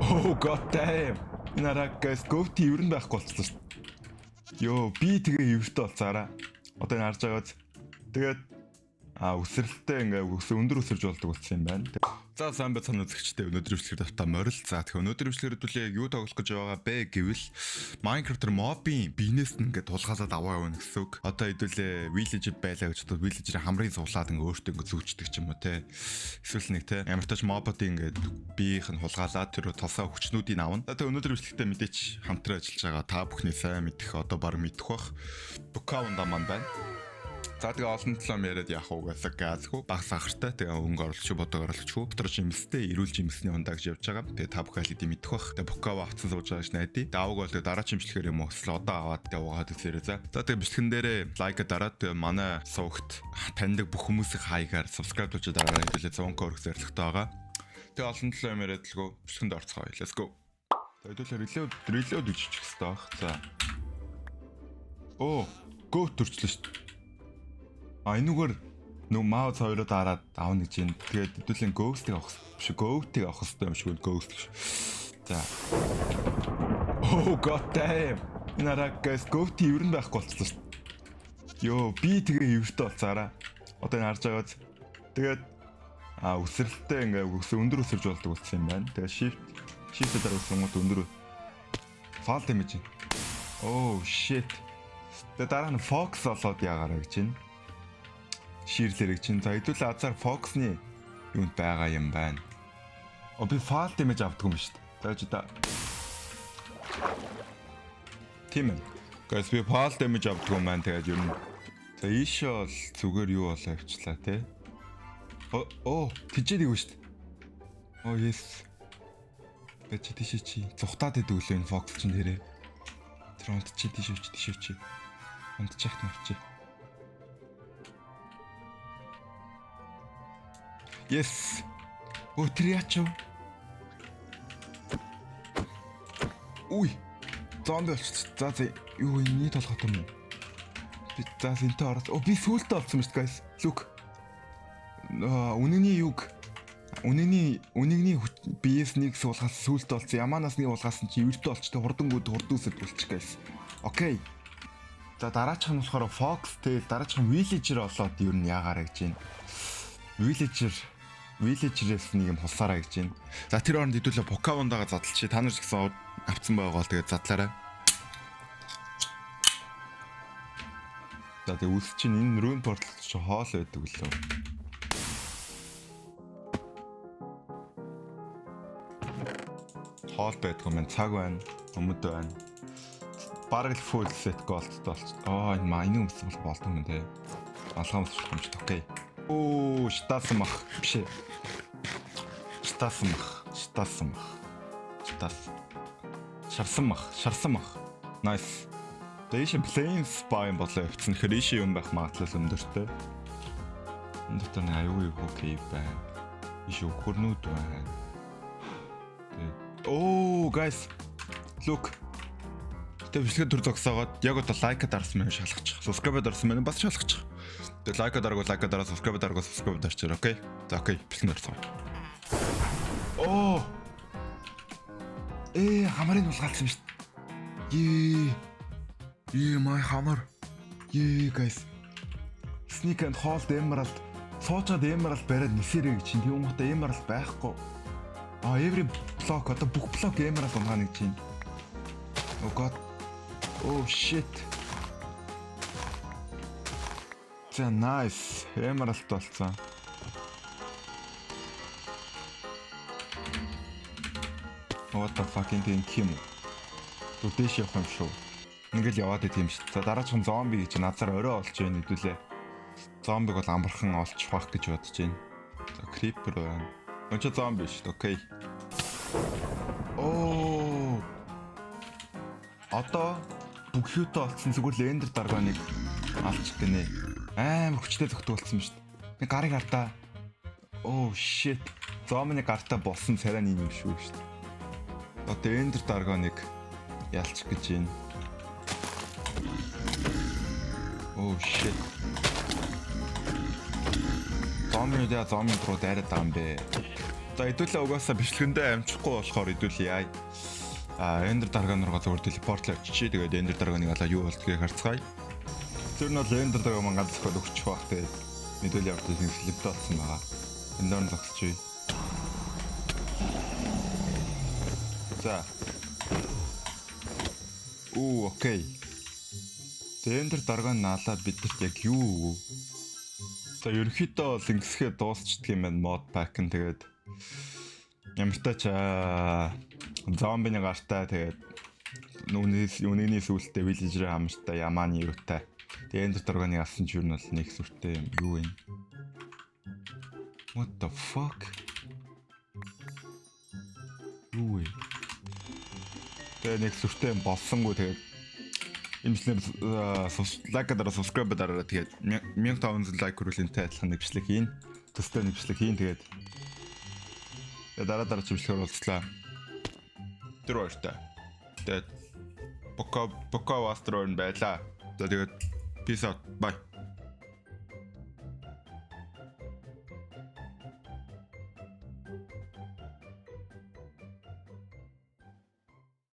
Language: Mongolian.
Oh god damn. Энэ араа guys goat ер нь байхгүй болчихлоо шүү дээ. Йоо, би тэгээ эвэртэй болцаараа. Одоо энэ харж байгааз. Тэгээд өсрэлттэй ингээ өндөр өсөрж болдог болсон юм байна. За сайн байцгаана үзэгчдээ, өнөөдөр бичлэгээр тавтаа морил. За тэгэхээр өнөөдөр бичлэгээр хэдүүлээ яг юу тоглох гэж байгаа бэ гэвэл Minecraft-ээр мобын биенээс нь ингээ тулгаалаад аваа явна гэсэн үг. Одоо хэдүүлээ village байлаа гэж бодвол village-ийн хамрыг суулаад ингээ өөртөө ингээ зүүчдэг ч юм уу те. Эсвэл нэг те ямар тач мобуудын ингээ биеийнх нь хулгаалаад тэр тосоо хүчнүүдийг авна. За тэгээ өнөөдөр бичлэгтээ мэдээч хамтран ажиллаж байгаа та бүхний сайн мэдэх, одоо баг мэдэх бах. Букаунда маань байна. За тэгээ олон талаам яриад яах вэ гэсэн газгүй баг сахартай, тэгээ өнгө оруулах, бодог оруулах, дотор жимстэй эрүүл жимсний ундаа гэж явж байгаа. Тэгээ та бүхэн аль хэдийн мэдэх бах. Тэгээ Букава авцсан сууж байгаа ш найдаа. Тэгээ аваг бол тэгээ дараа чимшлэхээр юм уу эсвэл одоо аваад тэгээ угаад үзээрэй за. За тэгээ бичлэгэн дээрээ лайк дараад, тэгээ манай сувагт таньдаг бүх хүмүүсийн хаягаар subscribe хийж дараарай хэдүүлээ 100 к өрөх зорилготой байгаа. Тэгээ олон талаам яриад л гоо бичлэгэнд орцгоё. Let's go. За хэдүүлээ reload үжичих хэрэгтэй байх. За. Оо, go төрчлөө шүү дээ. А энүүгээр нөө маус хоёроо дараад авна гэж юм. Тэгээд хэдүүлэн ghost-ыг авах биш, goat-ыг авах хэрэгтэй юм шиг байна. Ghost гэж. За. Oh god damn. Энэ араа guys goat ер нь байхгүй болчихлоо шүү дээ. Йоо, би тэгээ эвэртэй болцаараа. Одоо энэ харж байгааз. Тэгээд өсрэлттэй ингээ өндөр өсөрж болдог болсон юм байна. Тэгээд shift дараа өсрөнгүүд өндөр fall damage. Oh shit. Тэгээд дараа нь fox олоод ягаараа гэж байна. Ширлэр гэж чинь. За хэдүүлээ азар Fox-ны юунд байгаа юм байна. О, би fall damage авдаг юм шүү дээ. За чи та. Тийм ээ. Guys, би fall damage авдаг юм байна. Тэгээд ер нь. За ийшээ бол зүгээр юу болоо явчлаа те. Оо, тижээд игүй шүү дээ. Оо yes. Би чи тийшээ чи зүхтаад идэг лээ энэ Fox чинь тэрэ. Тэр унтчи, тийшээ чи, тийшээ чи. Унтчих навчи. Yes. Оо, тэр яач вэ? Уй. Зомби болчихсон. За юу энэ толгойтой юм уу? Би за энтэй ороод. Оо, би сүултээ олцсон шүү дээ guys. Look. Үнэний юг. Үнэний биес нэг суулгаас сүултээ олцсон. Яманаас нэг уулгаас нь чи эвэртэй олчтой хурдангууд хурдусад болчих guys. Окей. За дараачих нь болохоор Fox, тэгэл дараачих нь Villager олоод ер нь яагаарэ гэж байна. Villager-ээс нэг юм хулсараа гэж байна. За тэр оронд хэдүүлээ Pokemon-дагаа задлчих. Та нар ч гэсэн авцсан байгаа бол тэгээд задлаарай. За тэгээд үс чинь энэ rune portal чи хоол байдаг лөө. Хоол байдаг юм байна. Цаг байна. Өмд байна. Бараг л full set gold-тай болчих. Аа, энэ mining өмсөн бол болдго юм те. Алгаан өмсөх юм шүү дээ. Окей. Оо, штаасан мах биш ээ. Штаасан мах, штаасан мах. Штаас. Шарсан мах, шарсан мах. Nice. Тэгээ ийш plains biome болоо явцсан. Тэгэхээр ийш юм байх магадлал өндөртэй. Энэ дотор нэг аюу юу cave байна. Ийш өхөрнүүд байна. Тэгээд оо guys, look. Тэгээ бичлэгээ төр зогсоогоод яг одоо лайк дарсан мэн шалгачих. Subscribe дарсан мэн бас шалгачих. Тэгээ лайк дараагүй лайк дараа, subscribe дараагүй subscribe дарчаар, окей. За окей, бичлэгэнд орцгоо. Оо. Хамрыг улгаалсан шүү дээ. Ее. Ее, my hammer. Ее, guys. Sneak and hold emerald. Суучаад emerald бариад нисэрэй гэж чинь. Тийм үү, emerald байхгүй. А every block, одоо бүх block emerald унгаана гэж чинь. Oh god. Oh shit. За nice. Emerald болсон. What the fucking thing юм. Зүг дээш явах юм шүү. Ингээл яваад идэв юм шүү. За дараачих нь зомби гэж назар орой олж байна хэдүүлээ. Зомбиг бол амархан олчих байх гэж бодож байна. За creeper байна. Энд чи зомби шүү дээ. Окей. Оо. Одоо бүх юутай олцсон, зүгээр л Ender Dragon-ыг алчих гинэ. Амар хүчтэй зөгтөг болсон юм шүү дээ. Нэг гарыг хартаа. Oh shit. Зомбины гартаа болсон царай нь юм шүү шүү дээ. Одоо Ender Dragon-ыг ялчих гэж байна. Oh shit. Зомби яа, зомби руу дайраад байгаа юм бэ. За, хэдүүлээ угаасаа бичлэгэндээ амжихгүй болохоор хэдүүл яа. Ender Dragon руугаа зөвхөн teleport л очие. Тэгээд Ender Dragon-ыг алаа юу болдгийг харцгаая. Тэр нь бол Ender Dragon маань ганц зөхиод өгчих бах. Тэгээд мэдээлэл явуулсан sleep тэй болсон байгаа. Энэ доор зогсчихъя. За. Оо, okay. Ender Dragon наалаа бидэрт яг юу өгөв? За, ерөнхийдөө бол ингэсгээ дуусчдаг юм байна mod pack нь. Тэгээд ямар ч зомбины гартай, тэгээд нүгний сүултээ villager хамартай, ямааны юутай. Тэгээд Ender Dragon-ыг авсан ч юу нь бол нэг сүртэй юм юу вэ? What the fuck? Юу вэ? Тэгээд нэг сүртэй юм болсонгүй. Тэгээд имжлэр like дараа, subscribe дараарай. Тэгээд 1500 like хүрвэл энтэй адилхан нэг бичлэг хийн. Төстэй нэг бичлэг хийн. Тэгээд дараа дараа бичлэгээр уулзлаа. Тэр баяртай. Тэгээд пока пока, вастрон байлаа. За, тэгээд peace out. Bye.